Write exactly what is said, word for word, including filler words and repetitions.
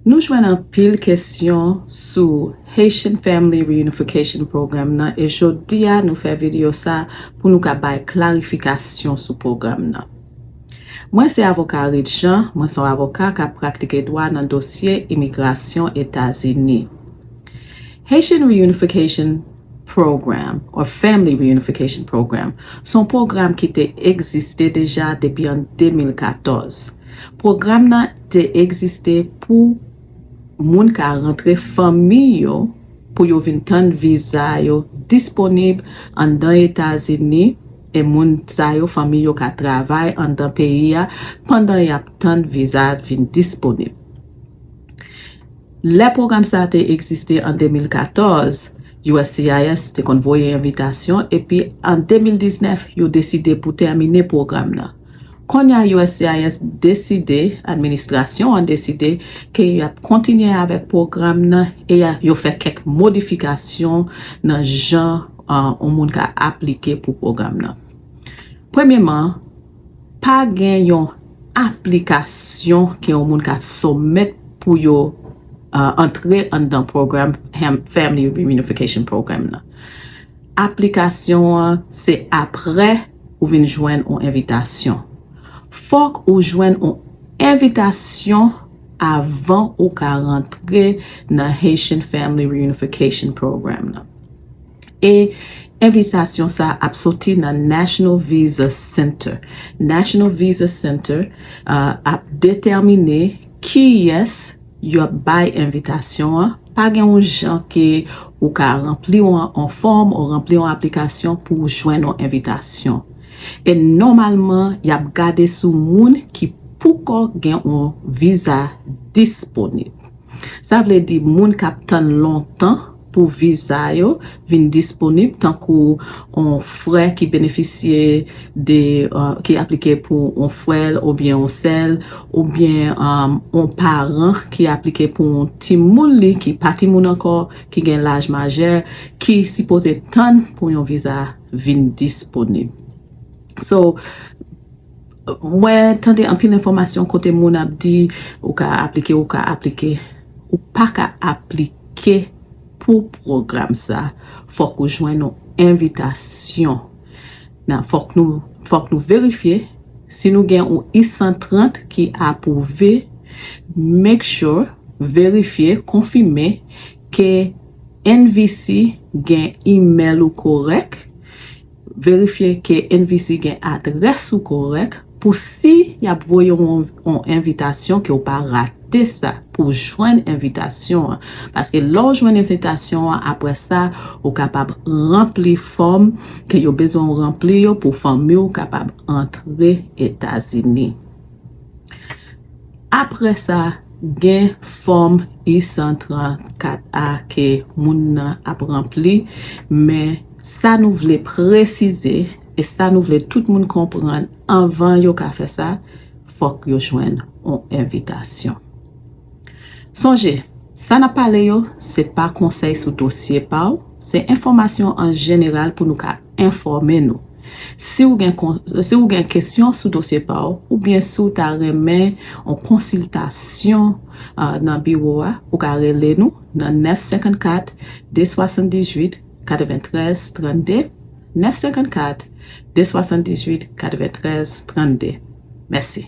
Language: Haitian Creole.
Nou jwenn anpil kesyon sou Haitian Family Reunification Program nan, e jodi a nou fè videyo sa pou nou ka bay klarifikasyon sou pwogram nan. Mwen se avoka Reed Jean, mwen se yon avoka k ap pratike dwa nan dosye imigrasyon Etazini. Haitian Reunification Program or Family Reunification Program se yon pwogram ki te egziste deja depi an de mil katòz. Pwogram nan te egziste pou moun ka rantre fanmi yo pou yo vin tann viza yo disponib anndan Etazini, e moun sa yo, fanmi yo ka travay anndan peyi a pandan y ap tann viza vin disponib. Lè pwogram sa a te egziste an de mil katòz, U S C I S te konn voye envitasyon, epi an de mil diznèf, yo deside pou tèmine pwogram nan. Kounye a, U S C I S deside, administrasyon an deside ke y ap kontinye avèk pwogram nan e yo fè kèk modifikasyon nan jan yon moun ka aplike pou pwogram nan. Premyèman, pa gen yon aplikasyon ke yon moun ka soumèt pou yo antre anndan pwogram Family Reunification Program nan. Aplikasyon an se apre ou vin jwenn yon envitasyon. Fòk ou jwenn yon envitasyon avan ou ka rantre nan Haitian Family Reunification Program nan. E envitasyon sa ap soti nan National Visa Center. National Visa Center uh, ap detèmine kiyès y ap bay envitasyon an. Pa gen yon jan ke ou ka ranpli yon fòm ou ranpli yon aplikasyon pou w jwenn yon envitasyon. E nòmalman, y ap gade sou moun ki poko gen yon viza disponib. Sa vle di moun k ap tann lontan pou viza yo vin disponib, tankou yon frè ki benefisye de, uh, ki aplike pou yon frè l oubyen yon sè l, oubyen um, yon paran ki aplike pou yon timoun li ki pa timoun ankò, ki gen laj majè, ki sipoze tann pou yon viza vin disponib. So, mwen tande anpil enfòmasyon kote moun ap di ou ka aplike, ou ka aplike. Ou pa ka aplike pou pwogram sa. Fòk ou jwenn yon envitasyon. Nan, fòk nou, fòk nou verifye si nou gen yon I san trant ki apwouve, make sure, verifye, konfime ke N V C gen imèl ou korèk, verifye ke N V C gen adrès ou korèk pou si y ap voye yon envitasyon ke w pa rate sa pou w jwenn envitasyon an. Paske lè w jwenn envitasyon an, apre sa, ou kapab ranpli fòm ke yo bezwen w ranpli yo pou fanmi w kapab antre Etazini. Apre sa, gen fòm I san trannkat a ke moun nan ap ranpli, men sa nou vle presize e sa nou vle tout moun konprann anvan yo ka fè sa, fòk yo jwenn yon envitasyon. Sonje, sa n ap pale yo, se pa konsèy sou dosye pa w, se enfòmasyon an jeneral pou nou ka enfòme nou. Si w gen, si w gen kesyon sou dosye pa w, oubyen si w ta renmen yon konsiltasyon uh, nan biwo a, ou ka rele nou nan nèf senkannkat, de swasanndizwit, katreventrèz, trannde, nèf senkannkat, de swasanndizwit, katreventrèz, trannde. Mèsi.